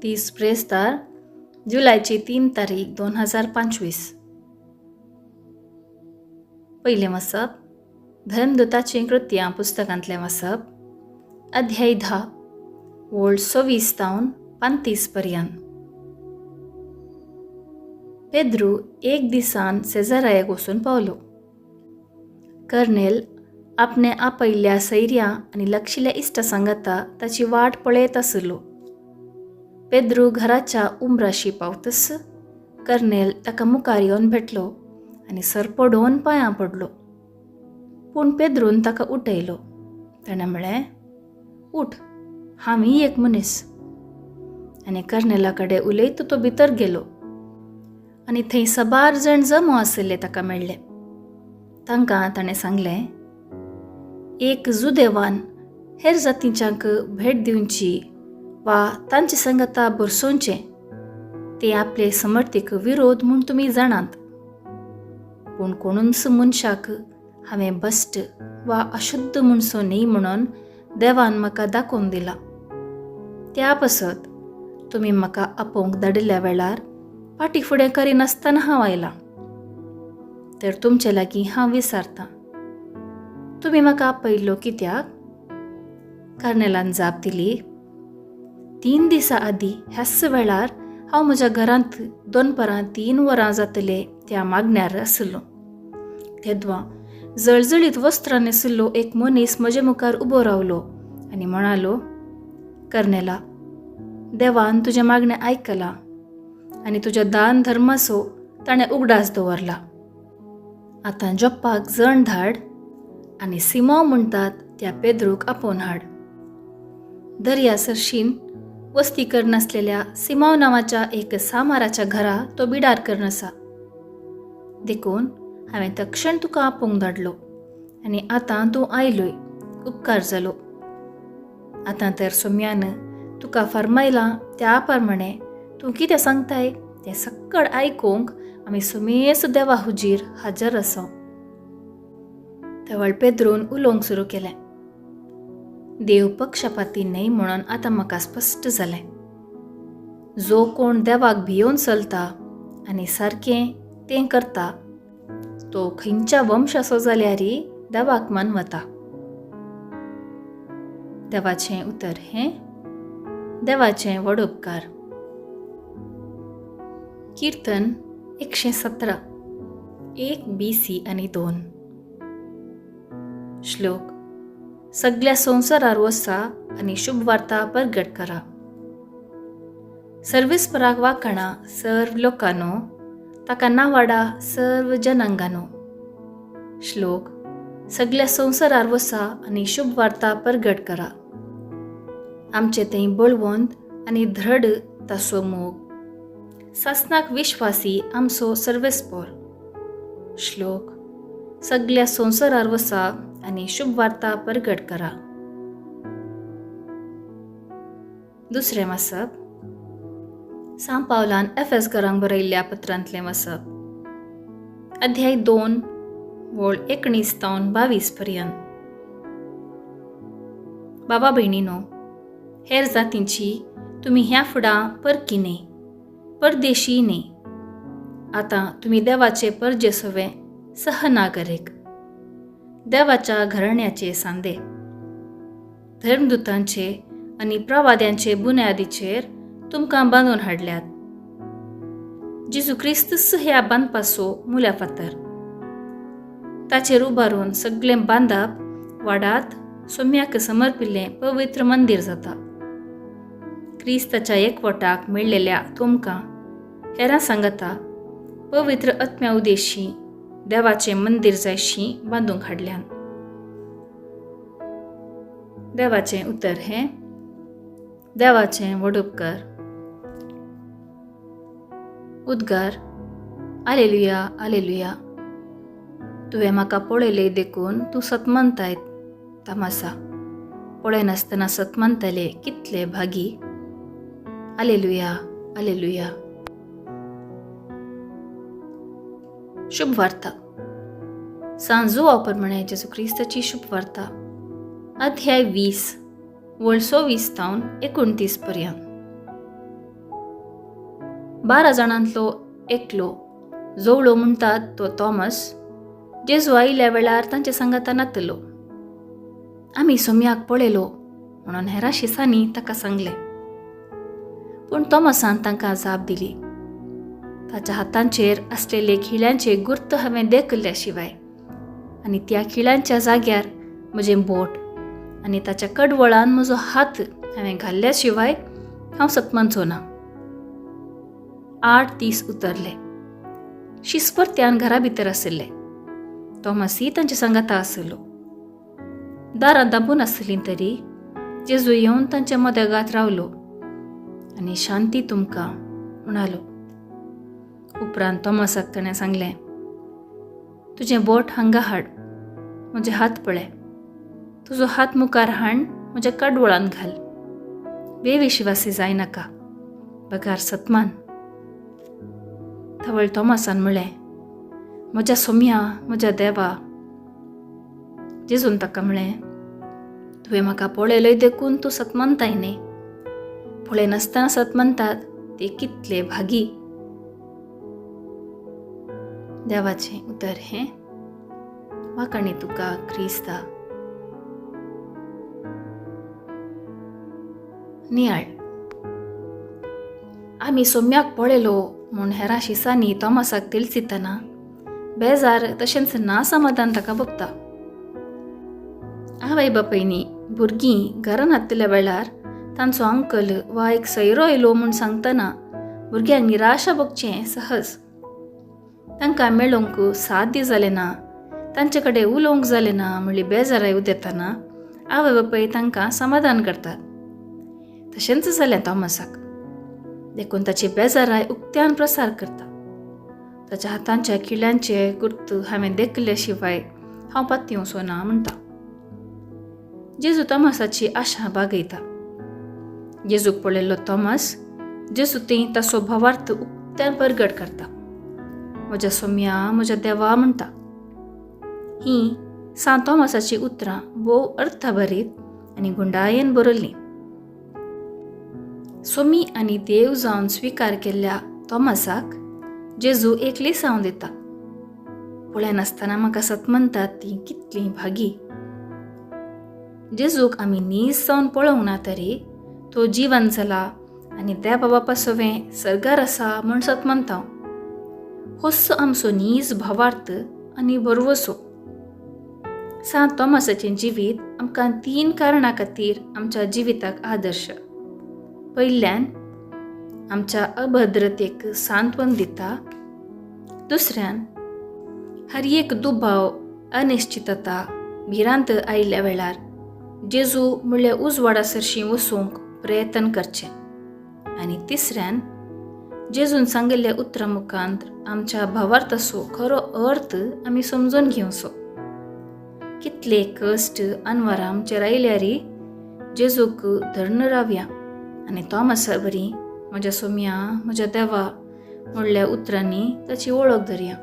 30 ब्रेस्तार जुलायची 3 तारीख 2025. पयलें वाचप धर्मदूताचीं कृत्यां पुस्तकांतलें वाचप, अध्याय 10, वोळ 26 तावन 35 पर्यंत. पेद्रू एक दिसान सेजारायेक वचून पावलो. कर्नेल आपणे आपयल्ल्या सैर्या आनी लक्षिल्ल्या इश्टा सांगाता ताची वाट पळयत आसलो. पेद्रू घराच्या उमराशी पावतच कर्नेल ताका मुखार येवन भेटलो आनी सरपडोवन पांयां पडलो. पूण पेद्रून ताका उठयलो. ताणें म्हळें, उठ, हांवूय एक मनीस. आनी कर्नेला कडेन उलयत तो भितर गेलो आनी थंय सबार जण जमो आशिल्ले ताका मेळ्ळे. तांकां ताणें सांगलें, एक जुदेवान हेर जातींच्यांक भेट दिवची वा तांचे संगता बरसोवचें ते आपले समर्थीक विरोध म्हूण तुमी जाणात. पूण कोणूच मनशाक हांवें भश्ट वा अशुद्ध म्हणसो न्ही म्हणून देवान म्हाका दाखोवन दिला. त्या पासत तुमी म्हाका आपोवंक धाडिल्ल्या वेळार फाटी फुडें करिनासतना हांव आयलां. तर तुमचे लागीं हांव विचारतां, तुमी म्हाका आपयल्लो कित्याक? कर्नेलान जाप दिली, 3 दिसां आदीं ह्याच वेळार हांव म्हज्या घरांत दनपरां 3 वरां जातले त्या मागण्यार आशिल्लो. तेद्वां जळजळीत वस्त्रां न्हेशिल्लो एक मनीस म्हजे मुखार उबो रावलो आनी म्हणालो, कर्नेला, देवान तुजें मागणें आयकलां आनी तुज्या दान धर्माचो ताणें उगडास दवरला. आतां जप्पाक जण धाड आनी सिमांव म्हणटात त्या पेद्रूक आपोवन हाड. दर्या सरशीन वस्ती करनासलेल्या सिमांव नांवाच्या एक सामाराच्या घरा तो बिडार करनासा. देखून हांवें तक्षण तुका आपोवंक धाडलो आनी आतां तूं आयलोय, उपकार जालो. आतां तर सोम्यान तुका फरमायलां त्या प्रमाणे तूं कितें सांगताय तें सक्कड आयकूंक आमी सुमेस देवा हुजीर हाजर आसा. तवळ पेद्रून उलोवंक सुरू केलें, देव पक्षपाती न्हय म्हणून आतां म्हाका स्पश्ट जालें. जो कोण देवाक भियोवन चलता आनी सारकें तें करता तो खंयच्या वंशाचो जाल्यारय देवाक मानवता. देवाचें उतर हें देवाचें व्हड उपकार. कीर्तन 117, 1 BC आनी 2. श्लोक, सगळ्या संवसारार वसा आनी शुभवार्ता परगट करा. सर्वेस्पराक वाखाणा सर्व लोकांनो, ताका नावाडा सर्व जनांगानो. श्लोक, सगळ्या संवसारार वसा आनी शुभवार्ता परगट करा. आमचे थंय बळवंत आनी धृढ तासो मोग, सासनाक विश्वासी आमचो सर्वेस्पोर. श्लोक, सगळ्या संवसारार वसा आनी शुभवार्ता परगट करा. दुसरें वाचप सां पावलान एफ.एस. घरांक बरयल्ल्या पत्रांतलें वाचप, अध्याय 2, वोळ 19 तावन 22 पर्यंत. बाबा भयणीनो, हेर जातींची तुमी ह्या फुडां परकी न्हय, परदेशी न्हय. आतां तुमी देवाचे परजे सवे सहनागरीक, देवाच्या घराण्याचे सांदे, धर्मदूतांचे आनी प्रवाद्यांचे बुन्यादीचेर तुमकां बांदून हाडल्यात. जेजू क्रिस्तूच ह्या बांदपाचो मुल्या फातर. ताचेर उबारून सगळें बांदप वाडात सोम्याक समर्पिल्लें पवित्र मंदीर जाता. क्रिस्ताच्या एकवटाक मेळ्ळेल्या तुमकां हेरां सांगता पवित्र आत्म्या उदेशी देवाचें मंदीर जायशी बांदूंक हाडल्यान. देवाचें उतर हें देवाचें व्हड उपकार. उद्गार, आलेलुया आलेलुया. तुवें म्हाका पळयलें देखून तूं सतमनताय तमासा, पळयनासतना सतमनतले कितले भागी. आलेलुया आलेलुया. शुभवार्ता सांजू प्रमाणे जेजू क्रिस्ताची शुभवार्ता, अध्याय 20, वळ 26 तावन 29 पर्यंत. 12 जाणांतलो एकलो, जोवळो म्हणटात तो थॉमस, जेजू आयिल्ल्या वेळार तांचे सांगाता नातलो. आमी सोम्याक पळयलो म्हणून हेरा शिसांनी ताका सांगलें. पूण थॉमसान तांकां जाप दिली, ताच्या हातांचेर आसलेले खिळ्यांचे गुर्त हांवें देखल्या शिवाय आनी त्या खिळ्यांच्या जाग्यार म्हजें बोट आनी ताच्या कडवळान म्हजो हात हांवें घाल्ल्या शिवाय हांव सतमानचो ना. 8 दीस उतरले. शीस परत्यान घरा भितर आशिल्ले. थॉमसय तांचे सांगाता आशिल्लो. दारां दाबून आसलीं तरी जेजू येवन तांच्या मदेगात रावलो आनी शांती तुमकां म्हणालो. उपरांत थॉमसाक ताणें सांगलें, तुजें बोट हांगा हाड, म्हजे हात पळय, तुजो हात मुखार हाण, म्हज्या कडवळान घाल, बेविश्वासी जायनाका, बगार सतमान. तवळ थॉमसान म्हळें, म्हज्या सोम्या, म्हज्या देवा. जेजून ताका म्हळें, तुवें म्हाका पळयलय देखून तूं सतमानताय न्ही, पळयनासतना सतमानतात ते कितले भागी. देवाचें उतर हें. वाखाणी तुका क्रिस्ता. नियाळ. आमी सोम्याक पळयलो म्हूण हेरा शिसांनी थॉमसाक तिळसितना बेजार तशेंच ना समाधान ताका भोगता. आवय बापायनी भुरगीं घरान आसतल्या वेळार तांचो अंकल वा एक सैरो आयलो म्हूण सांगतना भुरग्यांक निराशा भोगचें सहज. तांकां मेळोवंक साध्य जालें ना, तांचे कडेन उलोवंक जालें ना म्हणली बेजाराय उदेतना आवय बापाय तांकां समाधान करतात. तशेंच जालें थॉमसाक, देखून ताची बेजाराय उक्त्यान प्रसार करता. ताच्या हातांच्या खिळ्यांचे गुर्त हांवें देखले शिवाय हांव पातयेवचो ना म्हणटा. जेजू थॉमसाची आशा बागयता. जेजूक पळयल्लो थॉमस जेजू थंय ताचो भावार्थ उक्त्यान परगट करता. म्हज्या सोम्या, म्हज्या देवा म्हणटा. ही सांत थॉमसाची उतरां भोव अर्थभरीत आनी गुंडायेन बरयल्लीं. सोमी आनी देव जावन स्विकार केल्ल्या थॉमसाक जेजू एक लिसांव दिता. पळयनासतना म्हाका सतमनतात तीं कितलीं भागी. जेजूक आमी नीज जावन पळोवंक ना तरी तो जिवन जाला आनी देवा बापा सवें सर्गार आसा म्हूण सतमनता. होच आमचो नीज भावार्थ आनी भरवसो. सांत थॉमसाचें जिवीत आमकां 3 कारणां खातीर आमच्या जिविताक आदर्श. पयल्यान, आमच्या अभद्रतेक सांत्वन दिता. दुसऱ्यान, हर एक दुबाव, अनिश्चितता, भिरांत आयिल्ल्या वेळार जेजू म्हणल्यार उजवाडा सरशीं वचूंक प्रयत्न करचें. आनी तिसऱ्यान, जेजून सांगिल्ल्या उतरां मुखांत आमच्या भावार्थाचो खरो अर्थ आमी समजून घेवचो. कितले कश्ट अनवरां आमचेर आयल्यारी जेजूक धरून रावया आनी थॉमसा बरी म्हज्या सोम्या, म्हज्या देवा म्हणल्या उतरांनी ताची वळख धरया.